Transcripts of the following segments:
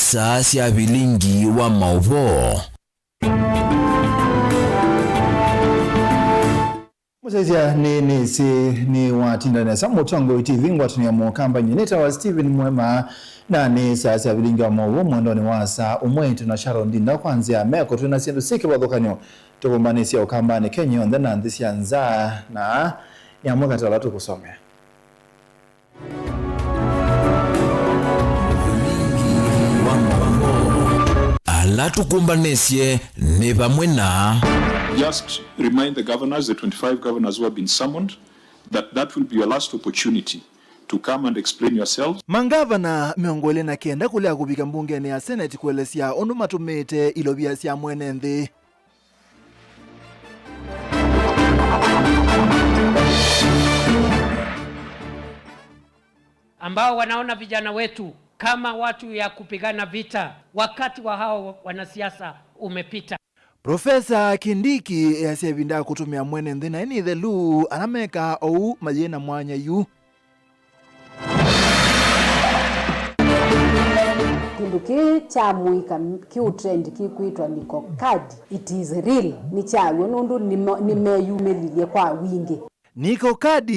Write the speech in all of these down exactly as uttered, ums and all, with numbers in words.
Saa sya vilingi wa maũvoo. Mũsyaĩĩsya, nĩ nĩsĩ nĩwatinda nesa Mũtongoi T V ngwatanĩo ya Mũkamba. Nyie nĩtawa Stephen Mwema, na nĩ saa sya vilingi wa maũvoo mwendonĩ wa saa ũmwe. Ĩtũ na Sharon Ndinda kwa nzĩa ya meko twĩ na syĩndũ syĩ kĩvathũkany'o. Tũkũmbanĩsye Ũkambanĩ, Kenya yonthe na nthĩ sya nza, na nĩ amwe katĩ ala tũkũsomea. Ala tũkũmbanĩsye nĩ vamwe na. Just remind the governors, the twenty-five governors who have been summoned, that that will be your last opportunity to come and explain yourselves. Mangavana mĩongo ĩlĩ na kenda kũlea kũvika mbungenĩ ya Senate kũelesya ũndũ matũmĩĩte ilovia sya mwene nthĩ. Ambao wanaona vijana wetu kama watu ya kupigana vita, wakati wa hao wanasiasa umepita. Profesa Kindiki easya ĩvinda ya kũtũmĩa mwene nthĩ naĩ nĩ ĩthelu, ala mekaa ũu mayĩ na mwanya yu. Kĩndũ kĩĩ kya mũika kĩũtrendi kĩkwĩtwa Nicocard, it is real, nĩ kya w'o nũndũ nĩme-, nĩmeyumĩlilye kwa wingĩ. Nicocard,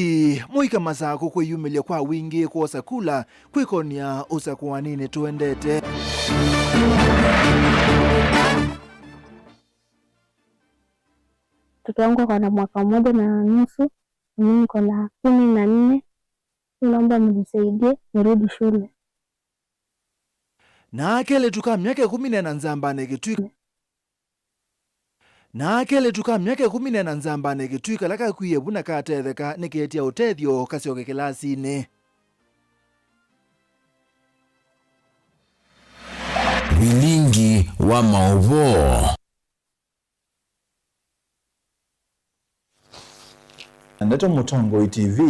mũika Masakũ kwĩyumĩlya kwa wingĩ kwosa kula kwĩkonia ũsakũaninĩ tũendete. Mtoto wangu ako na mwaka mmoja na nusu, na mimi niko na kumi na nne. Naomba mnisaidie nirudi shule. Na kelĩtu ka myaka ĩkũmi na ĩna nzambanĩ kĩtw'ĩka. Na kelĩtu ka myaka ĩkũmi na ĩna nzambanĩ kĩtw'ĩka kala kakwie vu na katetheka nĩketia ũtethyo kasyoke kĩlasinĩ. Vilingi wa maũvoo. Ndeto Mũtongoi T V,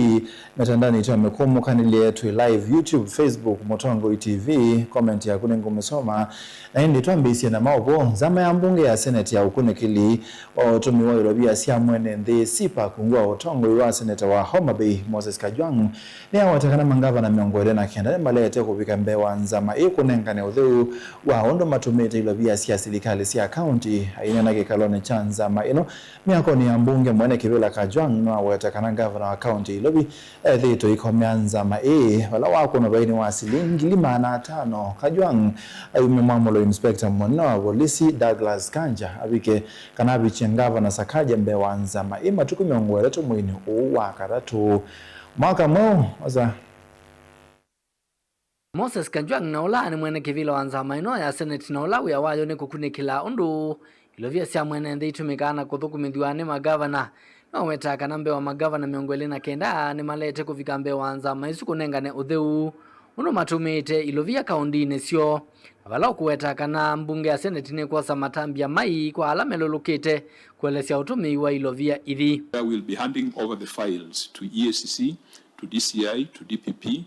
mĩtandaonĩ itũ ya mĩkũmũkanĩlye, twĩ live YouTube, Facebook, Mũtongoi T V. Comment yaku nĩngũmĩsoma. Na ĩndĩ twambĩĩsye na maũvoo. Nzama ya mbunge ya Senate ya ũkunĩkĩli wa ũtũmĩi wa ilovia sya mwene nthĩ, CPAC, ungu wa ũtongoi wa seneta wa Homa Bay, Moses Kajwang', nĩyaweta kana mangavana mĩongo ĩlĩ na kenda nĩmaleete kũvika mbee wa nzama ĩĩ kũnengane ũtheu wa ũndũ matũmĩĩte ilovia sya silikalĩ sya kaunti. Aineena kĩkalonĩ kya nzama ĩno myakonĩ ya mbunge, mwene kĩvĩla Kajwang' nĩwaweta kana ngavana wa kaunti ya Ilovi ethĩĩtwe aikomea nzama ĩĩ vala wakũnwa vainĩ wa silingi ngili maana atano. Kajwang' aiumya mwamũlo inspector mũnene wa volisi Douglas Kanja avike kana avikye ngavana Sakaja mbee wa nzama ĩĩ matukũ mĩongo ĩtatũ mweinĩ ũũ wa katatũ. Mwaka mweũ, osa. Moses Kajwang' na ũla nĩ mwene kĩvĩla wa nzama ĩno ya Senate na ũla wĩa wayo nĩ kũkunĩkĩla ũndũ ilovia sya mwene nthĩ itũmĩkaa na kũthũkũmĩthw'a nĩ magavana, nĩwawetaa kana mbee wa magavana mĩongo ĩlĩ na kenda nĩmaleete kũvika mbee wa nzama ĩsu kũnengane ũtheu ũndũ matũmĩĩte ilovia kaũndĩnĩ syoo, na vala ũkũweta kana mbunge ya Senate nĩkwosa matambya mai kwa ala melũlũkĩte kũelesya ũtũmĩi wa ilovia ithi. I will be handing over the files to E A C C, to D C I, to D P P,